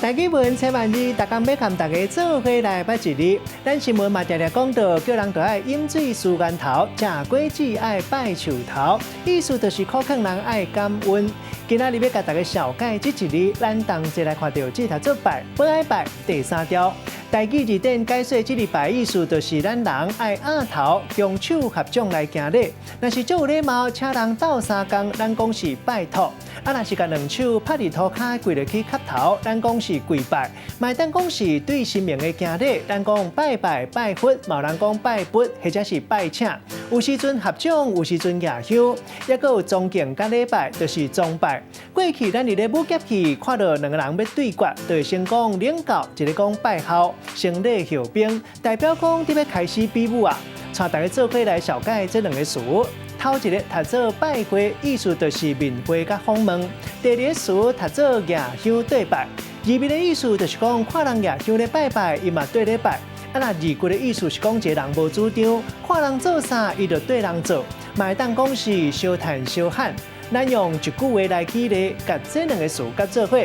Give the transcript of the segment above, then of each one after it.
台語文千萬字，逐工欲共大家做伙來捌一字。咱新聞嘛定定講到，叫人著愛飲水思源頭，食果子愛拜樹頭，意思就是苦勸人愛感恩。今仔日欲共大家紹介這一字，咱同齊來看著這讀做拜，本愛拜第三條。台語字典解說，這字拜意思就是咱人愛仰頭，弓手合掌來行禮。若是足有禮貌，請人鬥相共，咱講是拜託。啊，若是共兩手拍佇塗跤跪落去磕頭，咱講是跪拜。嘛會當講是對神明的行禮，咱講拜拜拜佛，嘛有人講拜佛或者是拜請。有時陣合掌，有時陣舉香，抑閣有尊敬佮禮拜，就是崇拜。過去咱佇咧武俠戲看著兩个人欲對決，就會先講領教，一个講拜孝，先禮後兵，代表講佇欲開始比武啊！帶大家做伙來紹介這兩个詞。頭一个讀做拜會，意思就是面會佮訪問；第二个詞讀做舉香對拜，字面的意思就是講看人舉香咧拜拜，伊嘛綴咧拜。啊，若字骨的意思是講一个人無主張，看人做啥，伊就綴人做，嘛會當講是相趁相喊。咱用一句話來舉例，共這兩个詞佮做伙。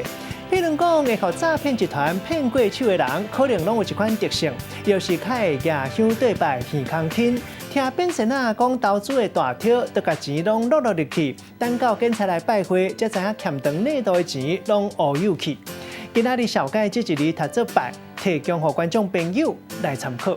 譬如講，會予詐騙集團騙過手的人，可能攏有這款特性，就是較會舉香對拜、耳空天，聽變仙仔講投資的大招，就共錢攏落落入去，等到警察來拜會，才知影欠長領度的錢攏烏有去。今仔日紹介這一字讀做拜，提供予觀眾朋友來參考。